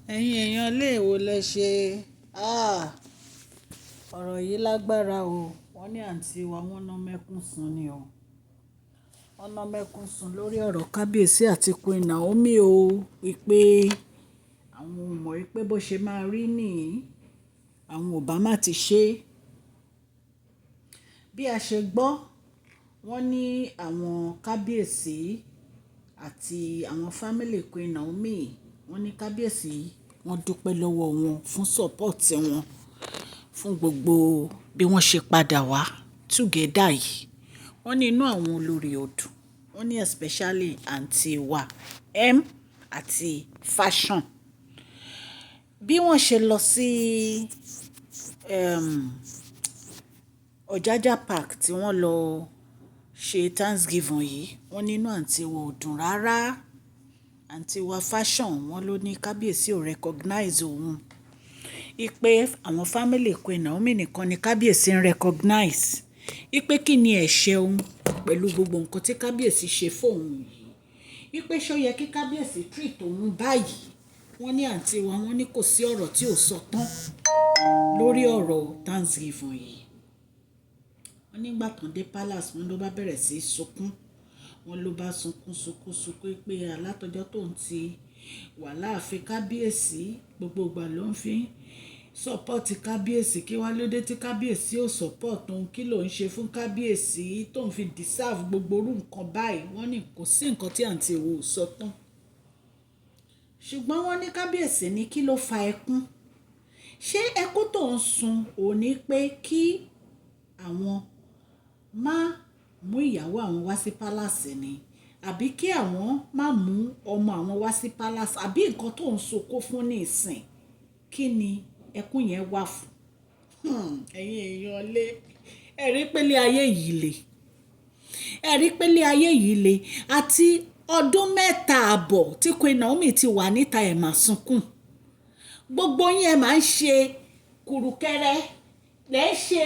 Ẹ̀yin èèyàn ilé wo lẹ ṣe? Ah! Ọ̀rọ̀ yìí lágbára o. Wọ́n ní àǹtí wa wọ́n ná mẹ́kún sun ni o. Wọ́n ná mẹ́kún sun lórí ọ̀rọ̀ kábíyèsí àti Queen Naomi o. Wípé àwọn ò mọ̀ wípé bó ṣe máa rí ní, àwọn ò bá má ti ṣe. Bí a ṣe gbọ́, wọ́n ní àwọn kábíyèsí àti àwọn family Queen Naomi, wọ́n ní kábíyèsí wọ́n dúpẹ́ lọ́wọ́ wọn fún support wọn, fún gbogbo bí wọ́n ṣe padà wá together yìí. Wọ́n ní inú àwọn olórí ò dùn. Wọ́n ní especially àǹtí wa M àti Fashion. Bí wọ́n ṣe lọ sí, Ojaja Park tí wọ́n lọ ṣe Thanksgiving yìí, wọ́n ní inú àǹtí wa ò dùn rárá. Àǹtí wa Fashion wọ́n ló ní kábíyèsí ò recognize òun. Wípé àwọn family Queen Naomi nìkan ni kábíyèsí ń recognize. Wípé kí ni ẹ̀ṣẹ̀ òun pẹ̀lú gbogbo nǹkan tí kábíyèsí ṣe fún òun yìí. Wípé ṣé ó yẹ kí kábíyèsí treat òun báyìí? Wọ́n ní àǹtí wa wọ́n ní kò sí ọ̀rọ̀ tí ò sọ tán lórí ọ̀rọ̀ Thanksgiving yìí. Wọ́n nígbà tó dé palace wọ́n ló bá bẹ̀rẹ̀ sí í sunkún. Wọ́n ló bá sunkún, sunkún, sunkún pé alátọjọ́ tó ń ti wà láàfin kábíyèsí, gbogbo ìgbà ló ń fi support kábíyèsí. Kí wá ló dé tí kábíyèsí ò support òun? Kí ló ń ṣe fún kábíyèsí tó ń fi deserve gbogbo irú nǹkan báyìí? Wọ́n ní kò sí nǹkan tí àǹtí wa ò sọ tán. Ṣùgbọ́n wọ́n ní kábíyèsí ní kí ló fa ẹkún? Ṣé ẹkún tó ń sun ò ní pé kí àwọn má mú ìyàwó àwọn wá sí palace ni? Àbí kí àwọn má mú ọmọ àwọn wá sí palace? Àbí nǹkan tó ń sunkún fún ní ìsìn? Kí ni ẹkún yẹn wà fún? Ẹ̀yin èèyàn lé. Ẹ rí pé ilé ayé yìí le. Ẹ rí pé ilé ayé yìí le. Àti ọdún mẹ́ta àbọ̀ tí Queen Naomi ti wà níta ẹ̀ máa sunkún. Gbogbo yín ẹ máa ń ṣe kùrùkẹrẹ, lẹ́ ń ṣe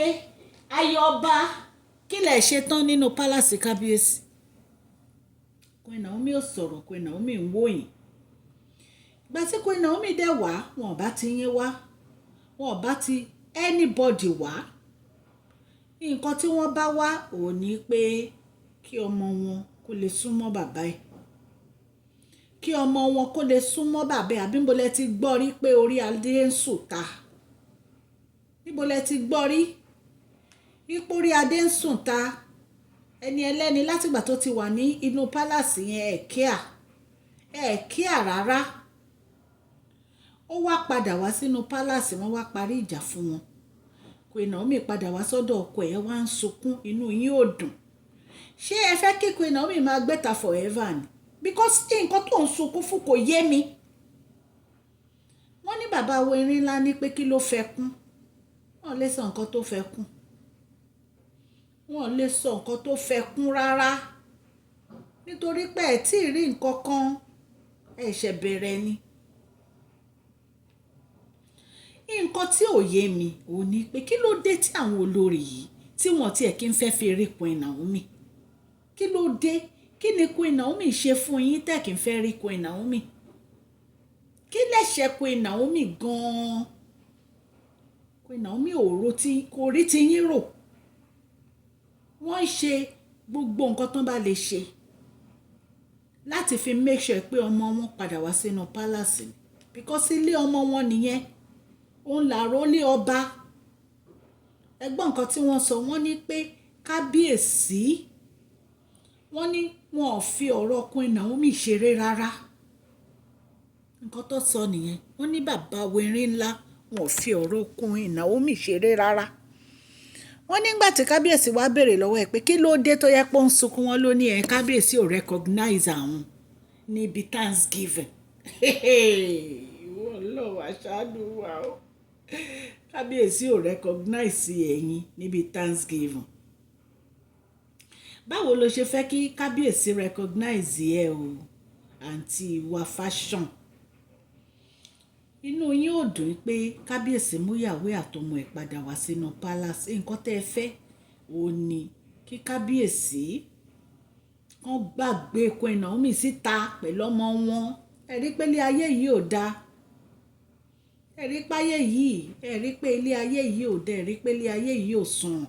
ayọba. Kí lẹ ṣe tán nínú palace kábíyèsí? Queen Naomi ò sọ̀rọ̀, Queen Naomi ń wò yín. Ìgbà tí Queen Naomi dẹ̀ wá, wọn ò bá ti yín wá, wọn ò bá ti anybody wá. Nǹkan tí wọ́n bá wá ò ní pé kí ọmọ wọn kó lè súnmọ́ bàbá ẹ̀. Kí ọmọ wọn kó lè súnmọ́ bàbá ẹ̀. Àbí níbo lẹ ti gbọ́ rí pé orí adé ń sùn ta? Níbo lẹ ti gbọ́ rí wípé orí adé ń sùn ta? Ẹni ẹlẹ́ni láti ìgbà tó ti wà ní inú palace yẹn, ẹ̀ care, ẹ̀ care rárá. Ó wá padà wá sínú palace, wọ́n wá parí ìjà fún wọn. Queen Naomi padà wá sọ́dọ̀ ọkọ ẹ̀, wá ń sunkún, inú yín ò dùn. Ṣé ẹ fẹ́ kí Queen Naomi máa gbéta forever ni? Because nǹkan tó ń sunkún fún kò yé mi. Wọ́n ní bàbá wo erin ńlá ní pé kí ló fẹ́ kún? Wọ́n lè sọ nǹkan tó fẹ́ kún. Wọ́n lè sọ nǹkan tó fẹ́ kún rárá. Nítorí pé ẹ tí ì rí nǹkan kan, ẹ ṣẹ̀ bẹ̀rẹ̀ ni. Nǹkan tí ò yé mi ò ní pé kí ló dé tí àwọn olórí yìí tí wọ́n tí ẹ kí ń fẹ́ fi rí Queen Naomi? Kí ló dé? Kí ni Queen Naomi ṣe fún yín tẹ́ kí ń fẹ́ rí Queen Naomi? Kí lẹ̀ṣẹ̀ Queen Naomi gan-an? Queen Naomi ò ro tí, kò rí ti yín rò. Wọ́n ń ṣe gbogbo nǹkan tó bá lè ṣe láti fi make sure pé ọmọ wọn padà wá sínú palace ni. Because ilé ọmọ wọn nìyẹn. Òun làrólé ọba. Ẹ gbọ́ nǹkan tí wọ́n sọ. Wọ́n ní pé kábíyèsí, wọ́n ní wọn ò fi ọ̀rọ̀ Queen Naomi ṣeré rárá. Nǹkan tó sọ nìyẹn. Wọ́n ní bàbá wo erin ńlá, wọn ò fi ọ̀rọ̀ Queen Naomi ṣeré rárá. Wọ́n nígbà tí kábíyèsí wá béèrè lọ́wọ́ ẹ̀ pé kí ló dé tó yẹ pé ó ń sunkún, wọn ló ní ẹ̀ kábíyèsí ò recognize àwọn níbi Thanksgiving. Ìwọ Ọlọ́run aṣáánú wa o. Kábíyèsí ò recognize ẹ̀yin níbi Thanksgiving. Báwo lo ṣe fẹ́ kí kábíyèsí recognize ẹ o, àǹtí wa Fashion? Inú yín ò dùn pé kábíyèsí mú ìyàwó àtọmọ ẹ̀ padà wá sínú palace. Nǹkan tẹ́ ẹ fẹ́ ò ní kí kábíyèsí kàn gbàgbé Queen Naomi síta pẹ̀lú ọmọ wọn. Ẹ rí pé ilé ayé yìí ò da. Ẹ rí pé ayé yìí, ẹ rí pé ilé ayé yìí ò dẹ̀, ẹ rí pé ilé ayé yìí ò sunwọ̀n.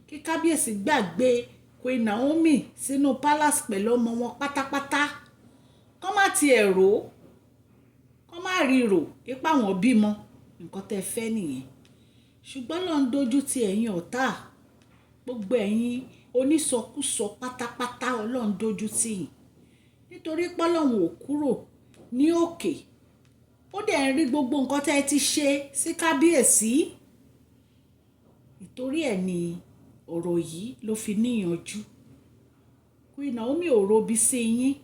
Kí kábíyèsí gbàgbé Queen Naomi sínú palace pẹ̀lú ọmọ wọn pátápátá, kọ́ má ti ẹ̀ rò ó, kọ́ má ríro ipá wọn bímọ. Nǹkan tẹ́ fẹ́ nìyẹn. Ṣùgbọ́n Ọlọ́run dojú ti ẹ̀yin ọ̀tá, gbogbo ẹ̀yin onísọkúsọ pátápátá, Ọlọ́run dojú tì yín. Nítorí pé Ọlọ́run ò kúrò ní òkè, ó dẹ̀ ń rí gbogbo nǹkan tẹ́ ẹ ti ṣe sí kábíyèsí. Ìtorí ẹ̀ ni ọ̀rọ̀ yìí ló fi níyanjú. Queen Naomi ò robi sí yín.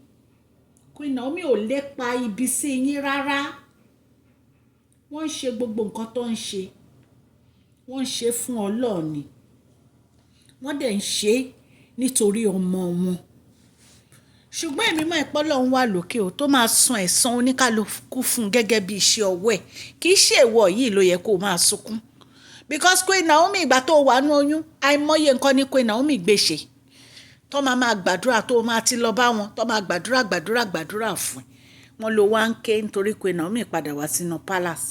Queen Naomi ò lépa ibi sí yín rárá. Wọ́n ń ṣe gbogbo nǹkan tó ń ṣe, wọ́n ń ṣe fún Ọlọ́run ni. Wọ́n dẹ̀ ń ṣe nítorí ọmọ wọn. Ṣùgbọ́n èmi mọ̀ pé Ọlọ́run wà lókè o, tó máa san ẹ̀san oníkálukú fún gẹ́gẹ́ bí iṣẹ́ ọwọ́ ẹ̀. Kì í ṣe ìwọ yìí ló yẹ kó máa sunkún. Because Queen Naomi, ìgbà tó wà nínú oyún, àìmọye nǹkan ni Queen Naomi gbé ṣe. Tó máa máa gbàdúrà, tó máa ti lọ bá wọn, tó máa gbàdúrà, gbàdúrà, gbàdúrà fún ẹ. Wọ́n ló wá ń ké nítorí Queen Naomi padà wá sínú palace.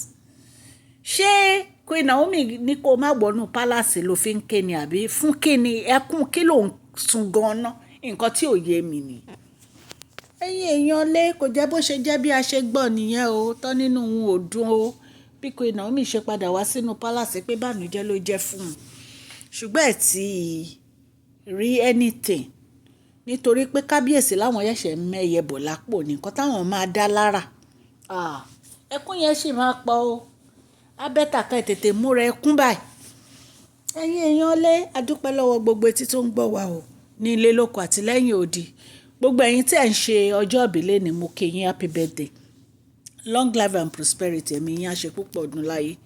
Ṣé Queen Naomi ní kó má wọnú palace ló fi ń ké ni, àbí fún kí ni ẹkún, kí ló ń sun gan-an? Nǹkan tí ò yé mi ni. Ẹ̀yin èèyàn lé, kò jẹ́ bó ṣe jẹ́ bí a ṣe gbọ́ nìyẹn o. Tán nínú òun ò dùn o. Bí Queen Naomi ṣe padà wá sínú palace, pé bànújẹ́ ló jẹ́ fún un. Ṣùgbọ́n ẹ̀ tí rí anything, nítorí pé kábíyèsí láwọn ṣẹ̀ṣẹ̀ mẹ́yẹ bọ̀ lápò ní nǹkan táwọn máa dá lára. Ah, ẹkún yẹn sì máa pọ̀ o. Á better ká tètè múra ẹkún báyìí. Ẹ̀yin èèyàn lé, a dúpẹ́ lọ́wọ́ gbogbo etí tó ń gbọ́ wa o ní ilé lóko àti lẹ́yìn odi. Gbogbo ẹ̀yin tí ẹ̀ ń ṣe ọjọ́ ìbí lónìí, mo kí yín happy birthday. Long life and prosperity, ẹ̀mí yín á ṣe púpọ̀ ọdún láyé.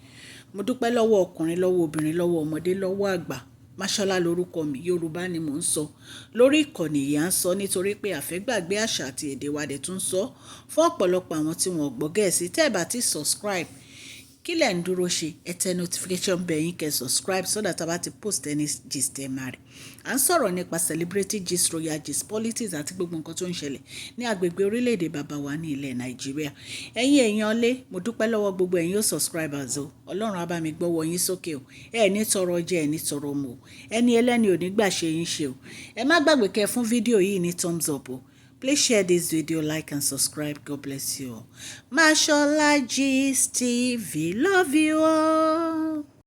Mo dúpẹ́ lọ́wọ́ ọkùnrin, lọ́wọ́ obìnrin, lọ́wọ́ ọmọdé, lọ́wọ́ àgbà. Máṣọ́lá lórúkọ mi, Yorùbá ni mò ń sọ. Lórí ìkànnì yìí à ń sọ nítorí pé a fẹ́ gbàgbé àṣà àti èdè wa dẹ̀ tún sọ fún ọ̀pọ̀lọpọ̀ àwọn tí wọ́n gbọ́ Gẹ̀ẹ́sì. Tẹ́ ẹ bá ti subscribe, kí lẹ̀ ń dúró ṣe? Ẹ tẹ notification bell yín, kẹ́ subscribe, so that a bá ti post any gist, ẹ máa rí. À ń sọ̀rọ̀ nípa celebrity gist, royal gist, politics àti gbogbo nǹkan tó ń ṣẹlẹ̀ ní agbègbè orílẹ̀-èdè bàbá wa ní ilẹ̀ Nàìjíríà. Ẹ̀yin èèyàn lé, mo dúpẹ́ lọ́wọ́ gbogbo ẹ̀yin ó subscribers o. Ọlọ́run á bá mi gbọ́wọ́ yín sókè o. Ẹ ní tọrọ jẹ, ẹ ní tọrọ mu o. Ẹni ẹlẹ́ni ò ní gbà ṣe yín ṣe o. Ẹ má gbàgbé kẹ́ fún fídíò yìí ní thumbs up o. Please share this video, like and subscribe. God bless you all. Mashola Gist TV. Love you all.